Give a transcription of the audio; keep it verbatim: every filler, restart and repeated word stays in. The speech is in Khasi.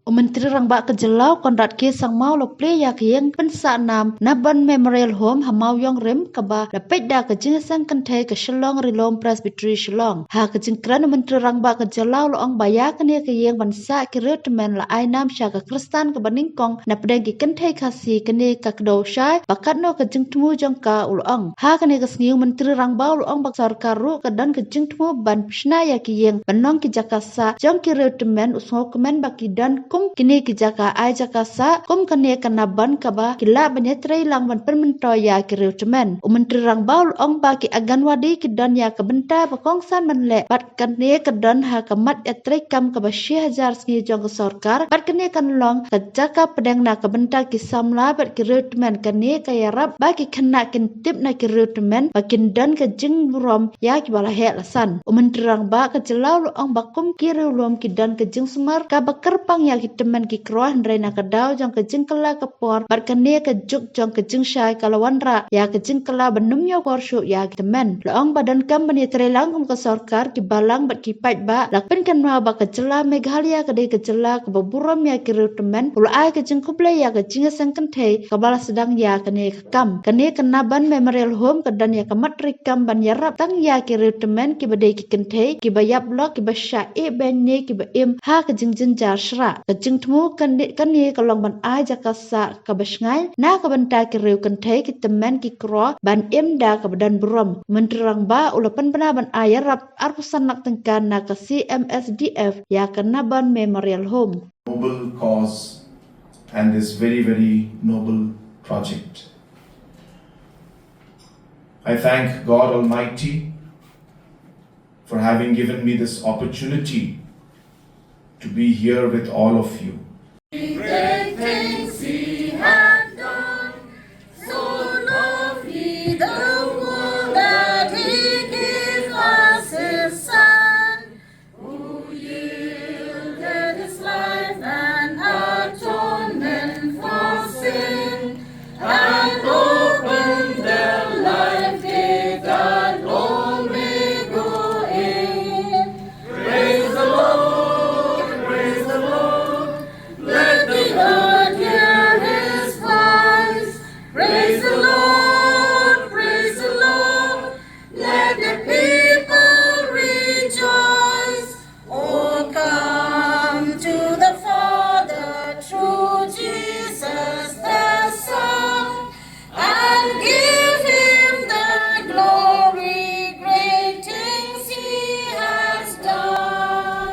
U Myntri Rangbah ka jylla u Conrad K Sangma u la plie ïa ka ïing pynsah nam Nabon Memorial Home ha Mawïong Rim kaba la peit da ka jingïaseng kynthei ka Shillong Rilum Presbytery Shillong. Ha ka jingkren u Myntri Rangbah ka jylla u la ong ba ïa kane ka ïing ban sah ki riew tymmen la ai nam sha ka Khristan kaba nyngkong na pdeng ki kynthei Khasi. Kane ka kdew shai ba katno ka jingthmu jong ka, u la ong. Ha kane ka sngi u Myntri Rangbah u la ong ba ka sorkar ruh ka don ka jingthmu ban pynshna ïa ki ïing ban long ki jaka sah jong ki riew tymmen. U sngewkmen ba ki don kum kine ki jaka ai jaka sah kum kane ka Nabon kaba ki lah ban ïatreilang ban pynmyntoi ïa ki riew tymmen. U Myntri Rangbah u la ong ba ki Anganwadi ki don ïa ka bynta ba kongsan ban leh bad kane ka don ha ka mat ïatreikam kaba shi hajar sngi jong ka sorkar bad kane kan long ka jaka pdeng na ka bynta ki samla bad ki riew tymmen. Kane ka ïarap ba ki khynnah kin tip na ki riew tymmen ba kin don ka jingburom ïa kiba la heh la san. U Myntri Rangbah ka jylla u la ong ba kum ki riewlum ki don ka jingsumar kaba kyrpang ïa ki tymmen ki kro, hynrei na ka daw jong ka jingkylla ka por bad kane ka juk jong ka jingshai ka la wanrah ïa ka jingkylla ban ym ïoh por shuh ïa ki tymmen. La ong ba donkam ban ïatreilang kum ka sorkar, ki balang bad ki paidbah la pynkynmaw ba ka jylla Meghalaya ka dei ka jylla kaba burom ïa ki riew tymmen. U la ai ka jingkhublei ïa ka jingïaseng kynthei kaba la sdang ïa kane ka kam. Kane ka Nabon Memorial Home ka don ïa ka mat treikam ban ïarap tang ïa ki riew tymmen kiba dei ki kynthei kiba ïap lok, kiba shah ïehbeiñ ne kiba im ha ka jingjynjar shrah. Ka jingthmu kane, kane ka long ban ai jaka sah kaba shngaiñ na ka bynta ki riew kynthei, ki tymmen ki kro ban im da kaba don burom. U Myntri Rangbah u la pynbna ban ai ïarap arphew san lak tyngka na ka C M S D F ïa ka Nabon Memorial Home. Noble cause and this very, very noble project. I thank God Almighty for having given me this opportunity to be here with all of you.